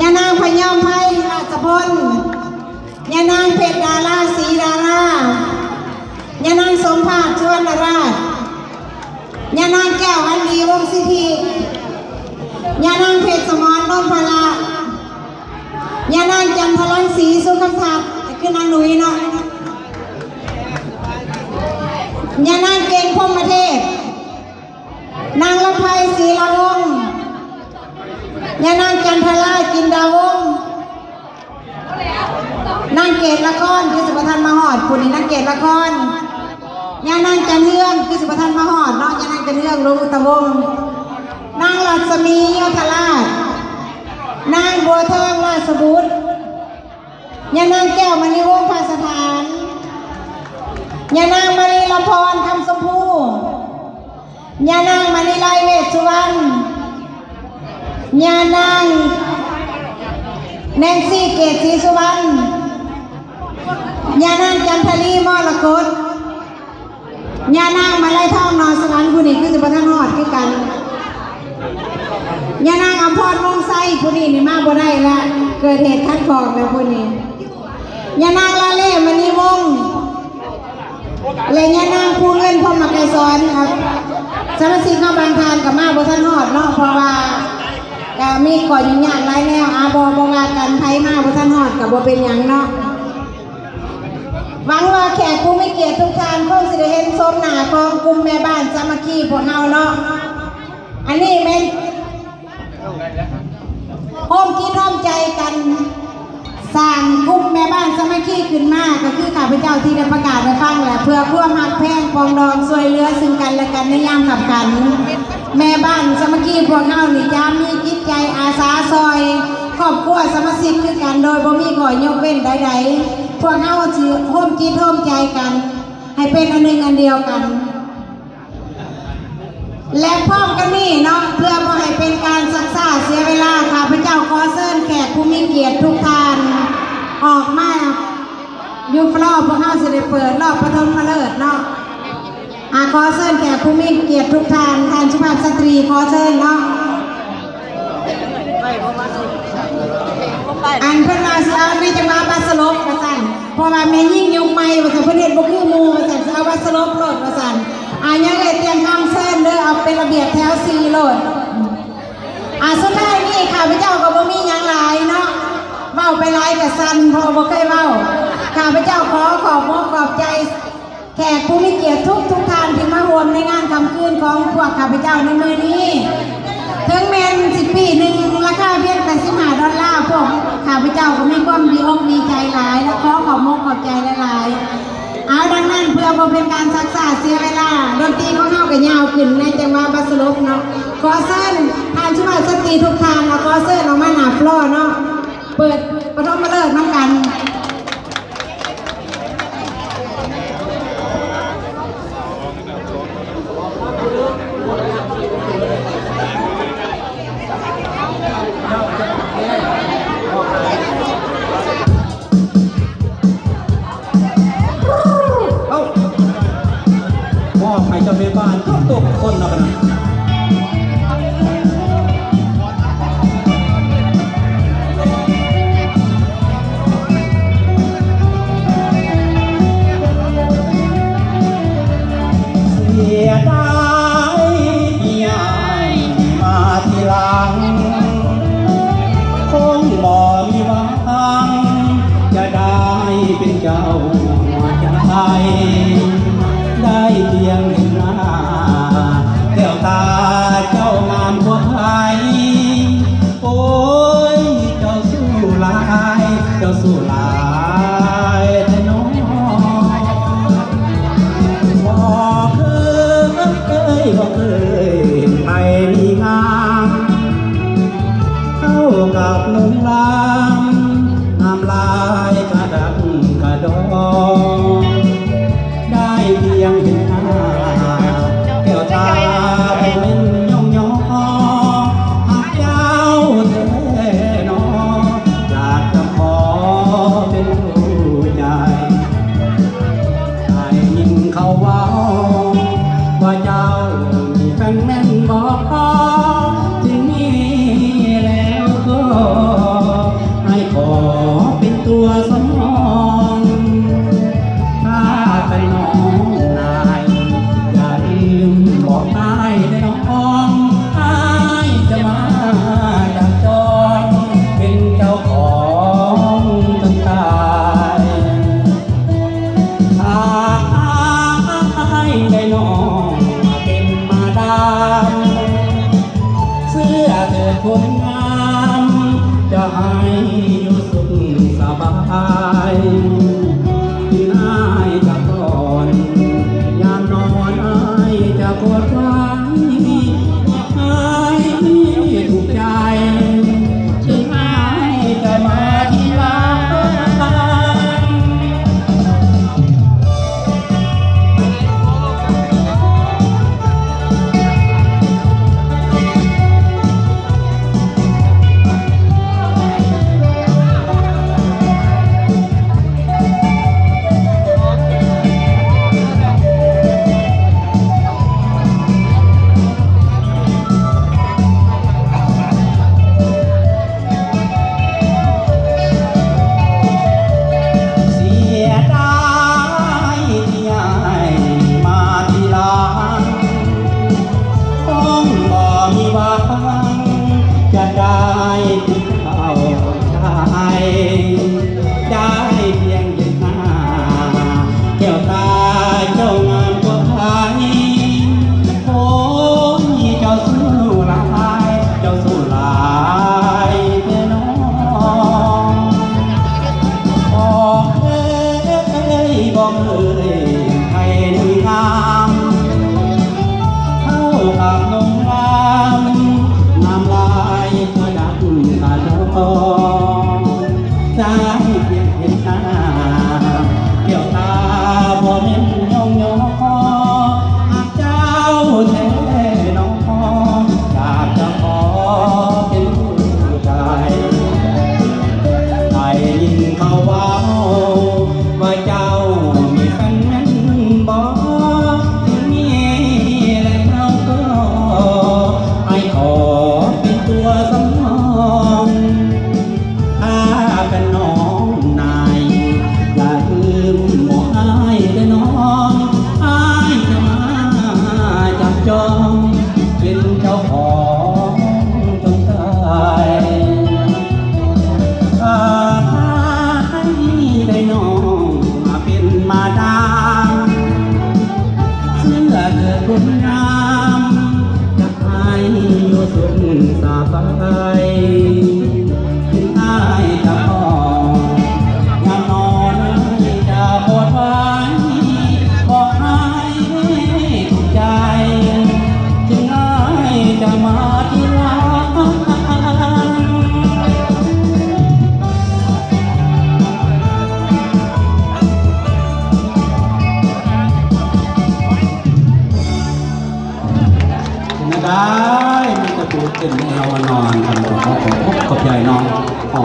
ຍານາງພະຍອມໄພ ລາຊະພົນ, ຍານາງເພັດດາລາ ສີດາລາ, ຍານາງສົມພາດ ສຸວັນນະລາດ, ຍານາງແກ້ວວັນດີ ວົງສິດທິ, ຍານາງເພັດສະໝອນ ນົນພະລະ, ຍານາງຈັນທະລັງສີ ສຸຄຳທັດ ຄືນາງໜຸຍເນາະ, ຍານາງເກັ່ງ ພົມມະເທບ, ນາງລຳໄພ ສີລາວົງ, ຍານາງຈັນທະລາ ຈິນດາວົງ, ນາງເກດລະຄອນ ຄືຊິບໍ່ທັນມາຮອດ ຜູ້ນີ້ນາງເກດລະຄອນ, ຍານາງຈັນເຮືອງ ຄືຊິບໍ່ທັນມາຮອດເນາະ, ຍານາງຈັນເຮືອງ ໂລກຸດຕະວົງ, ນາງລັດສະໝີ ໂຍທະລາດ, ນາງບົວທອງ ລາຊະບຸດ, ຍານາງແກ້ວມະນີວົງ ພາສະຖານ, ຍານາງມະລີລະພອນ ຄຳຊົມພູ, ຍານາງມະນີໄລ ເວດສຸວັນ, ຍານາງແນນຊີ ເກດສີສຸວັນ, ຍານາງຈັນທະລີ ມໍລະກົດ, ຍານາງມະໄລທອງ ໜໍ່ສະຫວັນ, ຜູ້ນີ້ຄືຊິບໍ່ທັນຮອດຄືກັນ, ຍານາງອຳພອນ ວົງໄຊ, ຜູ້ນີ້ນີ້ມາບໍ່ໄດ້ລະ, ເກີດເຫດຂັດຂ້ອງແລ້ວຜູ້ນີ້, ຍານາງລາເລ ມະນີວົງ ແລະ ຍານາງພູເງິນ ພົມມະໄກສອນ. ສະມາຊິກເຮົາບາງທ່ານກໍມາບໍ່ທັນຮອດເນາະ ເພາະວ່າກໍມີຂໍ້ຫຍຸ້ງຍາກຫຼາຍແນວ. ອາ ບໍ່ ບໍ່ວ່າກັນ, ໃຜມາບໍ່ທັນຮອດກໍບໍ່ເປັນຫຍັງເນາະ. ຫວັງວ່າແຂກຜູ້ມີກຽດທຸກທ່ານຄົງຊິໄດ້ເຫັນໂສມໜ້າຂອງກຸ່ມແມ່ບ້ານສາມັກຄີພວກເຮົາເນາະ. ອັນນີ້ແມ່ນ ຮ່ວມຈິດຮ່ວມໃຈກັນສ້າງກຸ່ມແມ່ບ້ານສາມັກຄີຂຶ້ນມາ, ກໍຄືຂ້າພະເຈົ້າທີ່ໄດ້ປະກາດໃຫ້ຟັງແຫຼະ, ເພື່ອຄວາມຮັກແພງປອງດອງ ຊ່ວຍເຫຼືອຊຶ່ງກັນແລະກັນໃນຍາມຄັບຂັນ. ແມ່ບ້ານສາມັກຄີພວກເຮົານີ້ຈະມີຈິດໃຈອາສາຊ່ອຍຄອບຄົວສະມາຊິກຄືກັນ ໂດຍບໍ່ມີຂໍ້ຍົກເວັ້ນໃດໆ. ພວກເຮົາຊິຮ່ວມຈິດຮ່ວມໃຈກັນ ໃຫ້ເປັນອັນໜຶ່ງອັນດຽວກັນ. ແລະ ພ້ອມກັນນີ້ເນາະ, ເພື່ອບໍ່ໃຫ້ເປັນການຊັກຊ້າເສຍເວລາ, ຂ້າພະເຈົ້າຂໍເຊີນແຂກຜູ້ມີກຽດທຸກທ່ານອອກມາຢູ່ຟລໍ, ພວກເຮົາຊິໄດ້ເປີດລອບປະຖົມມະເລີກເນາະ. ອາ ຂໍເຊີນແຂກຜູ້ມີກຽດທຸກທ່ານ, ທ່ານສຸພາບສະຕຣີ ຂໍເຊີນເນາະ. ອັນເພິ່ນວ່າຊິເອົາໃນຈັງຫວະບັດສະຫຼົບວ່າຊັ້ນ, ເພາະວ່າແມ່ຍິງຍຸກໃໝ່ວ່າຊັ້ນ, ເພິ່ນເຮັດບໍ່ຄືໝູ່ວ່າຊັ້ນ, ຊິເອົາບັດສະຫຼົບໂລດວ່າຊັ້ນ. ອາ ຍັງເອີຍຕຽງຄຳເຊີນເດີ, ເອົາເປັນລະບຽບແຖວສີ່ໂລດ. ອາ ສຸດທ້າຍນີ້ຂ້າພະເຈົ້າກໍບໍ່ມີຫຍັງຫຼາຍເນາະ, ເວົ້າໄປຫຼາຍກະສັ່ນ ເພາະບໍ່ເຄີຍເວົ້າ. ຂ້າພະເຈົ້າຂໍຂອບອົກຂອບໃຈ ແຂກຜູ້ມີກຽດທຸກໆທ່ານທີ່ມາຮ່ວມໃນງານຄ່ຳຄືນຂອງພວກຂ້າພະເຈົ້າໃນມື້ນີ້. ເຖິງແມ່ນຊິປີ້ໜຶ່ງລາຄາພຽງແຕ່ສິບຫ້າດອນລາ, ພວກຂ້າພະເຈົ້າກໍມີຄວາມດີອົກດີໃຈຫຼາຍ ແລະ ຂໍຂອບອົກຂອບໃຈຫຼາຍໆ. ເອົາ, ດັ່ງນັ້ນ ເພື່ອບໍ່ເປັນການຊັກຊ້າເສຍເວລາ, ດົນຕີຂອງເຮົາກໍຍາວຂຶ້ນໃນຈັງຫວະບັດສະຫຼົບເນາະ. ຂໍເຊີນທ່ານສຸພາບສະຕຣີທຸກທ່ານ, ແລະ ຂໍເຊີນອອກມາໜ້າຟລໍເນາະ. ເປີດປະຖົມມະເລີກນຳກັນ. ເອົ້າ ມອບໃຫ້ເຈົ້າແມ່ບ້ານທຸກໆຄົນເນາະ. ເສຍດາຍທີ່ອ້າຍມາທີຫຼັງ ຄົງບໍ່ມີຫວັງຈະໄດ້ເປັນເຈົ້າຫົວໃຈ, ໄດ້ພຽງເຫັນໜ້າແກ້ວຕາເຈົ້າງາມກວ່າໃຜ. ໂອ້ຍ ເຈົ້າສູ້ຫຼາຍ ເຈົ້າສູ້ຫຼາຍແທ້ໜໍ. ບໍ່ເຄີຍ ບໍ່ເຄີຍເຫັນໃຜມີງາມເທົ່າກັບໜຸ່ມລາມ, ງາມຫຼາຍກະດັກກະດໍ. ໄດ້ພຽງເຫັນໜ້າແກ້ວຕາບໍ່ແມ່ນຍ້ອງຍໍ, ຮັກເຈົ້າແທ້ໜໍ ຢາກຈະຂໍເປັນຄູ່ໃຈ. ໄດ້ຍິນເຂົາເວົ້າວ່າເຈົ້າມີແຟນແມ່ນບໍ່? ທີ່ມີແລ້ວກໍ ຄົນງາມຈະໃຫ້ຢູ່ສຸກສະບາຍ ທີ່ນາຍຈະກອນ ຍາມນອນອ້າຍຈະກອດໄວ້ ໃຫ້ທຸກໃຈ ທີ່ນາຍຈະມາທີຫຼັງ. ເສຍດາຍທີ່ອ້າຍມາທີຫຼັງ ຄົງບໍ່ມີຫວັງຈະໄດ້ ເຈົ້າຊາຍ ໄດ້ພຽງເຫັນໜ້າ ແກ້ວຕາເຈົ້າງາມກວ່າໃຜ. ໂອ້ຍ ເຈົ້າສູ້ຫຼາຍ ເຈົ້າສູ້ຫຼາຍແທ້ນ້ອງ ບອກເອີຍ ບອກເອີຍ ໃຜໜຶ່ງງາມ ເທົ່າກັບນົງງາມ ນ້ຳລາຍກະດັກກະດອງ ໃຈພຽງເຫັນໜ້າ ແກ້ວຕາບໍ່ແມ່ນຍ້ອງຍໍ ຫາກເຈົ້າແທ້ນ້ອງ ຢາກຈະຂໍເປັນຄູ່ໃຈ. ໄດ້ຍິນເຂົາເວົ້າວ່າເຈົ້າມີແຟນແມ່ນບໍ່? ມີແລ້ວກໍ ອ້າຍຂໍເປັນຕົວສຳຮອງ ຖ້າເປັນນ້ອງນາຍ ຢ່າລືມບອກອ້າຍເດີນ້ອງ ອ້າຍຈະມາຈັບຈອງ ເປັນເຈົ້າຂອງຈົນຕາຍ. ຖ້າໃຫ້ໄດ້ນ້ອງມາເປັນມາດາມ ເຊື່ອເທີດຄົນງາມ ຈະໃຫ້ຢູ່ສຸກສະບາຍ ເຖິງອ້າຍຈະພ້ອມ ຍາມນອນອ້າຍຈະກອດໄວ້ ບອກອ້າຍທຸກໃຈ ເຖິງອ້າຍຈະມາທີຫຼັງ. ເປັນຈັ່ງໃດ ມີແຕ່ຜູ້ເປັນແອວນອນກັນ ຂໍຂອບ ຂອບໃຈເນາະ.